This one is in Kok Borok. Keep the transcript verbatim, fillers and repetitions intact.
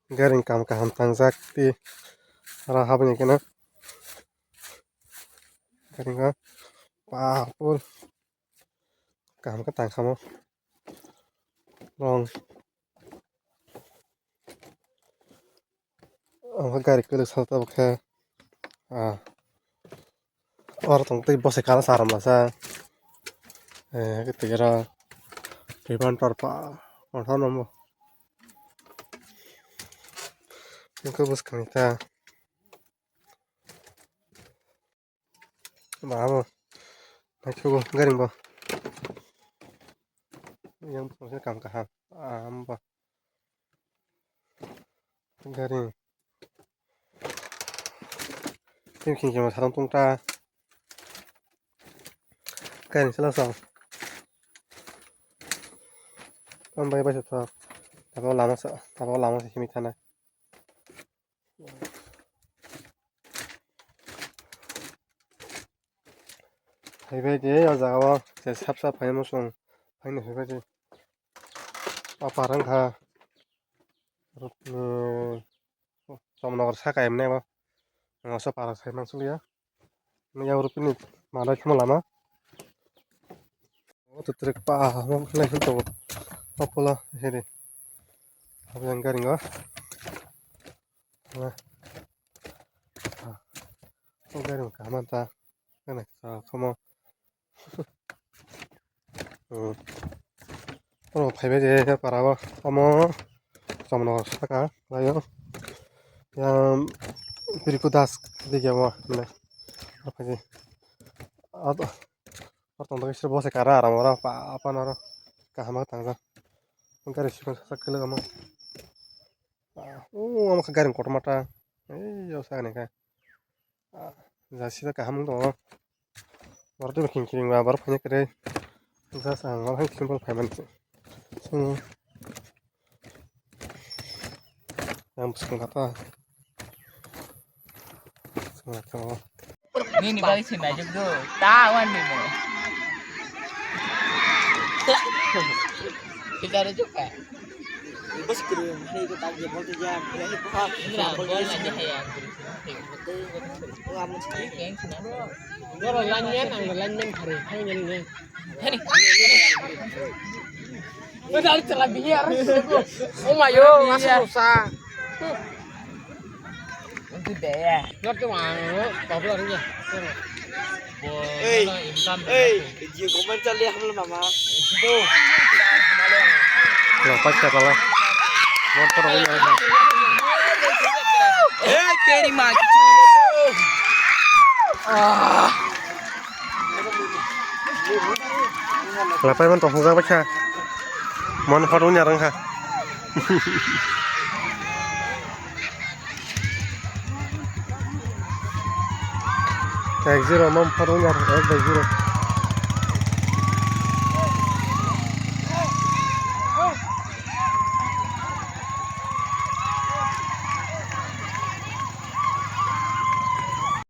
Gari ni kam kaham tangjak tei oro habani khe no gari o pa pur kaham khe tang kha mo rong. Ang khe gari kwlwk sal tabuk khe, ah, oro tong tei bwsai kala sa rom lasa. Eh, tei oro twi ban tor pa, tor pa no mo. Ang khe bwskang ta. Ba abo. Naikhe bo gari bo. Yang bwskango se kam kaham. Ah, amo ba. Gari. Tim king king sarang tungta. Gari sala sa. Am bai bai sa. Tabo lama sa, tabo lama sa himi thana. Phaibai de o jaga o, je sap sap phai muchung phaino phaibai de. O parang kha, Rupni, Chomnogor saka emne bo. Ang oso parang sai mansukya. Yang Rupni malai khama lama. O to trek pa, mo khlai khun to. O pula, hede. Abo yang garing o. Na. Ah. O garing kaham ta. Kana sa khomo. Hmm. Oro phaibai de para o. Omo Chomnogor saka laio. Yang Biriku Das dige mo mane. Oro phai de. Ado. Oro tong tong sir bo se kara aram oro pa, pa noro. Kaham tangjak. Gari sikon sak kele omo. Ah, o, omo khe gari kotorma ta. Ei, o sakni khe. Ah, jasi da kaham wng tongo. Borok tei bo khing khing ba borok phaina kwrwi. Just ang o hai simple phaimani se. Swngo. Yang bwskango ta. Swngo tongo. Nini bagwi se naijak do. Ta wan ni mo. Kita rujuk ka. Bos kuru, hari ko tak dia bolte ja, ya hi pa. Ini lah, bol aja hai aku. Betul. Ko amun sekali. Yang sana. Goro lanyan, ang lanyan hari, hai nyan nyan. Hani. Benar celah biar. Oh my god, masuk rusak. Ei, ei, jio comment chali hamle mama. Lo pacha pala. Motor ko ya. Ei, teri ma. Ah. Lapai man tong hwnjak bai kha. Mon photo nya rang kha. Ek zero mon photo nya rang, ek bai zero.